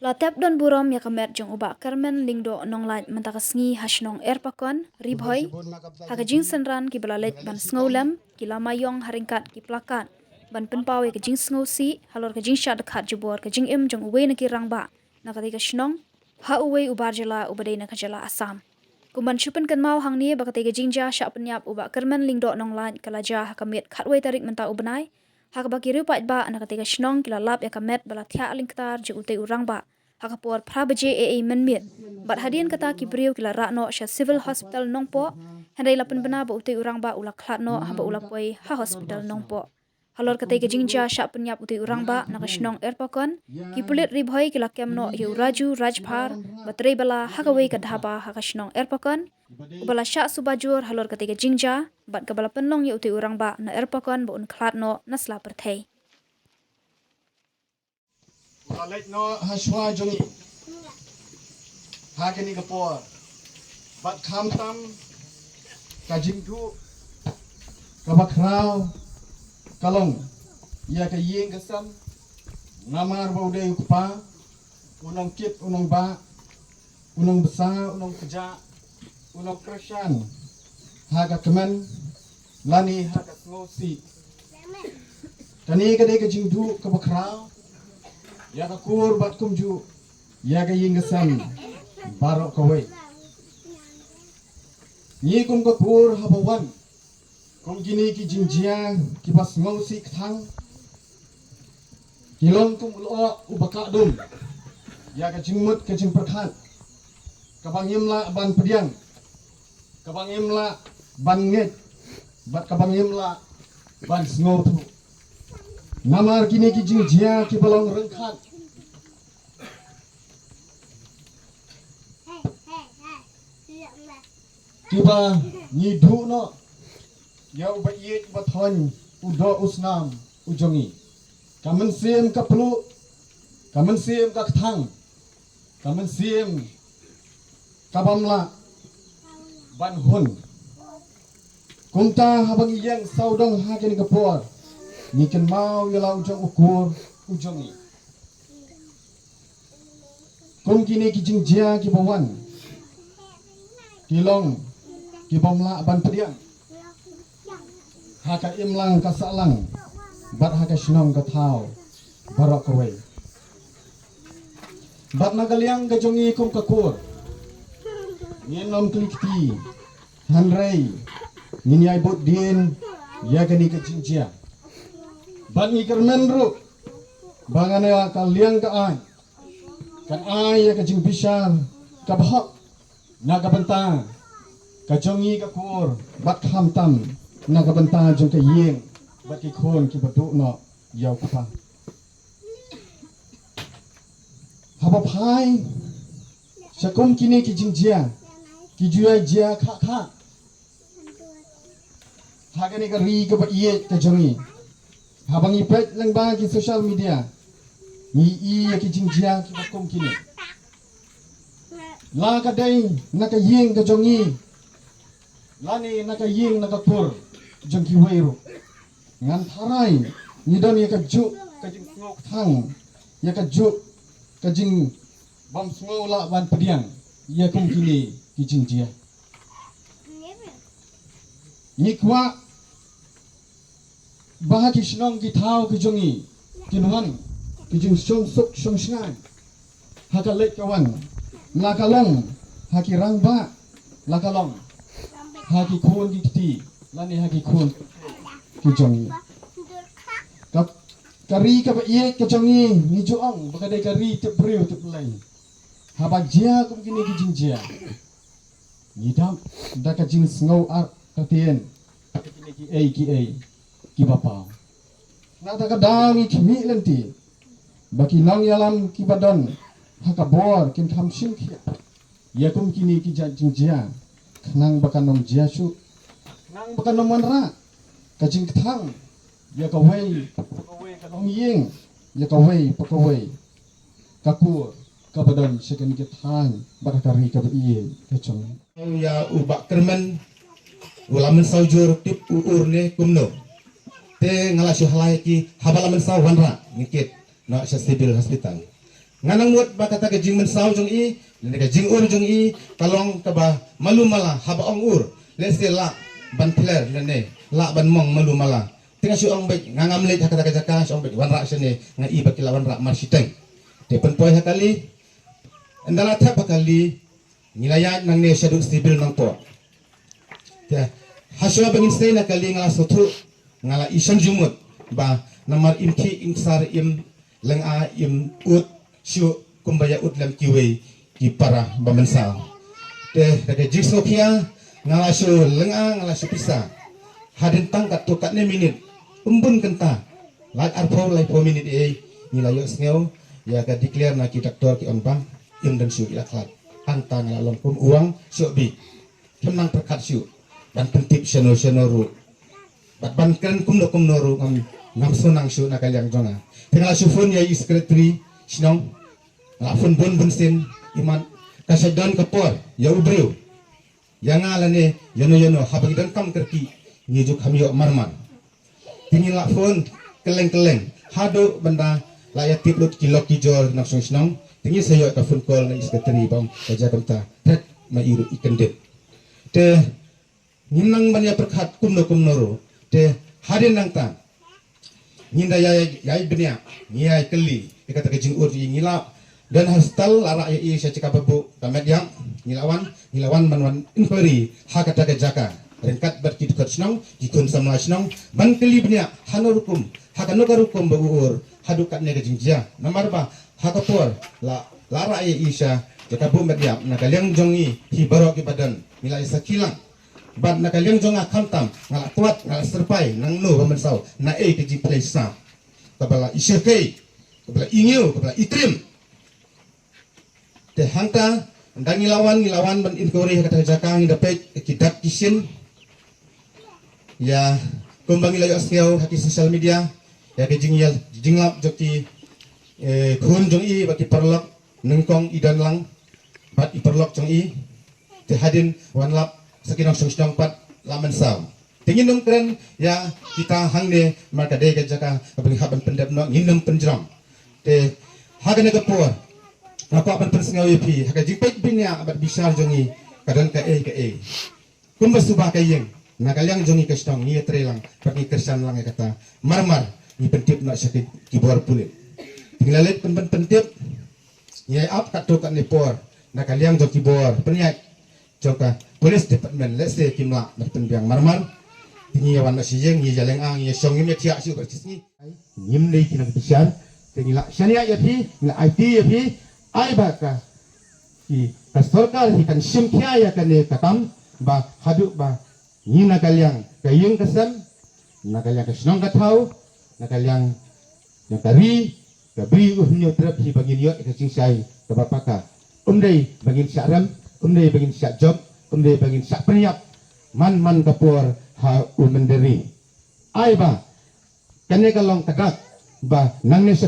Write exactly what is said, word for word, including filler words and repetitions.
La tep don burom ïa ka met jong u Bah Kyrmen Lyngdoh Nonglait mynta ka sngi ha shnong Erpakon, Ri Bhoi, ha ka jingsynran kiba la leit ban sngewlem, ki la maiong ha ryngkat ki plakat ban pynpaw ïa ka jingsngewsih halor ka jingshah dkhot jubor ka jingim jong uwei na ki rangbah na katei ka shnong, ha uwei u bar jylla uba dei na ka jylla Assam. Kum ban shu pynkynmaw hangne ba katei ka jingjia shah pynïap u Bah Kyrmen Lyngdoh Nonglait ka la jia ha ka miet khatwei tarik mynta u bnai, ha kaba ki riew paidbah na katei ka shnong ki la lap ïa ka met ba la thiah lyngktar jong utei u rangbah ha ka por phra baje eiei mynmiet. Bad hadien kata ki briew ki la rah noh sha Civil Hospital Nongpoh, hynrei la pynbna ba utei u rangbah u la khlad noh haba u la poi ha Hospital Nongpoh. Halor katei ka jingjia shah pynïap utei u rangbah na ka shnong Erpakon, ki pulit Ri Bhoi ki la kem noh ïa u Raju Rajbhar, ba trei bylla ha kawei ka dhaba ha ka shnong Erpakon, uba la shah suba jur halor katei ka jingjia, bad kaba la pynlong ïa utei u rangbah na Erpakon ba un khlad noh na sla pyrthei. U la leit noh ha shuwa jong ngi ha kane ka por. Bad khamtam ka jingduh kaba khraw ka long ïa ka ïing ka sem, namar ba u dei u kpa, u nongkit u nongbah, u nongbsa, u nongkjat, u nongkyrshan ha ka kmen lane ha ka sngewsih. Kane ka dei ka jingduh kaba khraw ïa ka kur bad kumjuh ïa ka ïing ka sem baroh kawei. Ngi kum ka kur haba wan kum kine ki jingjia kiba sngewsih kthang, ki long kum u lyoh uba kah dum ïa ka jingmut ka jingpyrkhat kaba ngim lah ban pdiang, kaba ngim lah ban ngeit, bad kaba ngim lah ban sngewthuh. Namar kine ki jingjia kiba long ryngkat, kiba ngi duh noh ïa uba ïeit uba thoiñ, u doh u snam u jong ngi. Ka mynsiem ka pluh, ka mynsiem ka kthang, ka mynsiem ka bym lah ban hun. Kumta haba ngi ïeng sawdong ha kane ka por, ngi kynmaw ïa la u jong u kur u jong ngi. Kum kine ki jingjia kiba wan, ki long ki bym lah ban pdiang ha ka imlang ka sahlang bad ha ka shnong ka thaw baroh kawei. Bad na ka liang ka jong ngi kum ka kur, ngin ym kli kti, hynrei ngin ïai bud dien ïa kane ka jingjia. Bad ngi kyrmen ruh ba ngan ïa ka liang ka aiñ kan ai ïa ka jingbishar kaba hok na ka bynta ka jong ngi ka kur, bad khamtam na ka bynta jong ka ïing bad ki khun kiba duh noh ïa u kpa. Haba phai sha kum kine ki jingjia, ki ju ïai jia khah khah ha kane ka ri kaba ïeit ka jong ngi. Haba ngi peit lyngba ki social media, ngi i ïa ki jingjia kiba kum kine. La ka dei na ka ïing ka jong ngi, lane na ka ïing na ka kur jong kiwei ruh, ngan tharai ngi don ïa kajuh ka jingsngewkthang, ïa kajuh ka jingbym sngew lah ban pdiang ïa kum kine ki jingjia. Ngi kwah ba ha ki shnong ki thaw ki jong ngi kin wan ki jingshong suk shong shngaiñ ha ka leit ka wan, la ka long ha ki rangbah, la ka long ha ki khun ki kti, lane ha ki khun ki jong ngi. Ka, ka ri kaba ïeit ka jong ngi, ngi ju ong ba ka dei ka ri tip briew tip Blei. Haba jia kum kine ki jingjia, ngi dap da ka jingsngew ar ka tien, kine kiei kiei kiba paw. Na kata ka daw ngi khmih lynti ba ki nongïalam kiba don ha ka bor kin kham shim khia ïa kum kine ki jait jingjia, khnang ba kan ym jia shuh, khnang ba kan ym wanrah ka jingkthang ïa kawei pa kawei ka longïing, ïa kawei pa kawei ka kur kaba don sha kane ka thaiñ bad ha ka ri kaba ïeit ka jong ngi. Ïa u Bah Kyrmen u la mynsaw jur tip u ur ne kumno. Te nga la shu halai ki haba la mynsaw wanrah ngi kit noh sha Civil Hospital. Nga nang mut ba kata ka jingmynsaw jong i, lane ka jingmynsaw jong i, ka long kaba malu mala, haba ong ur, lehse lah ban pler, lane lah ban mong malu mala. Te nga shu ong beit, nga ngam leit ha kata ka jaka, shu ong beit wanrah shane, nga i ba ki la wanrah mar shiteng. Te pynpoi ha kali, ynda la thep ha kali, ngi la ïaid nangne shaduh Civil Nongpoh. Te, hashwa ba ngin sei na kali nga la sngewthuh, nga la i sngewjingmut, ba namar im thik im ksar im lynga im ud shuh kumba ïa ud lem kiwei ki para ba mynsaw. Te, da ka jingsngewkhia, nga la shu lynga, nga la shu pisa. Hadien tang katto katne minit, ym bun kynta, lait arphew, laiphew minit ei, ngi la ïohsngew ïa ka declare na ki doktor ki ong ba im don shuh, i la khlad. Hangta nga la long kum u wang shuh beit. Khlem nang pyrkhat shuh ban pyntip shano shano ruh, bad ban kren kumno kumno ruh, ngam, ngam sngewnang shuh na ka liang jong nga. Te nga la shu phone ïa i secretary shnong, nga la phone bun bun sien, i mat, ka shait don ka por ïa u briew, ïa nga lane ïano ïano, haba ngi donkam kyrkieh, ngi ju kham ïoh marmar. Te ngi la phone kylleng kylleng haduh ban da la ïa tip lut ki lok ki jor nongshong shnong. Te ngi sa ïoh ka phone call na i secretary ba ong ka jia kumta, thep ma i ruh i kyndit. Te ngim nang ban ïa pyrkhat kumno kumno ruh. Te hadien nangta ngin da ïa, ïa bniah, ngi ïa kylli ïa kata ka jingud jong i. Ngi la don ha hospital, la rah ïa i sha jaka ba buh ka met ïap. Ngi la wan, ngi la wan ban wan inquiry ha kata ka jaka ryngkat bad ki dkhot shnong, ki khun samla shnong, ban kylli bniah hano rukom, ha kano ka rukom ba u ur haduh katne ka jingjia. Namar ba ha ka por la, la rah ïa i sha jaka buh met ïap, na ka liang jong ngi hi baroh kiba don ngi la ïa sakhi lang. Bad na ka liang jong nga khamtam, nga la kwah, nga la syrpai, nangno ba mynsaw, na ei ka jingpynleit sap, kaba la i shyrkhei, kaba la i ngiew, kaba la i trim. Te hangta, ynda ngi la wan, ngi la wan ban inquiry ha kata ka jaka, ngi da peit ki dak ki shin. Ïa, kumba ngi la ïohsngew ha ki social media, ïa ki jingïal, jinglap jong ki, eh, khun jong i bad ki paralok, nyngkong i don lang bad i paralok jong i. Te hadien wan lap sa ki nongshong shnong pat la mynsaw. Te ngin ym kren ïa kita hangne, namar ka dei ka jaka kaba ngi hap ban pyndep noh, ngin ym pynjrong. Te ha kane ka por nga kwah ban pynsngew ïa phi, ha ka jingpeit bniah bad bishar jong ngi, ka don kaei kaei. Kumba suba ka ïing, na ka liang jong ngi ka shnong ngi ïatrei lang bad ngi kyrshan lang ïa kata. Marmar ngi pyntip noh sha ki, ki bor pulit. Te ngi la leit pyn, pyn, pyntip, ngi ïa ap katto katne por na ka liang jong ki bor pynïaid jong ka police department, lehse kim lah ban pynbiang marmar. Te ngi ïa wan noh sha ïing, ngi ïa lynga, ngi ïa shong, ngim ïa thiah shuh bad shisngi. Ngim dei ki nongbishar, te ngi la shaniah ïa phi, ngi la aiti ïa phi, ai ba ka, ki, ka sorkar hi kan shim khia ïa kane ka kam, ba haduh ba ngi na ka liang ka ïing ka sem, na ka liang ka shnong ka thaw, na ka liang jong ka ri, ka bri u hynñiew trep hi ba ngin ïoh ïa ka jingshai kaba paka. Ym dei ba ngin shah rem, ym dei ba ngin shah jop, ym dei ba ngin shah pynïap man man ka por ha u mynder ri. Ai ba kane ka long ka dak ba nangne sha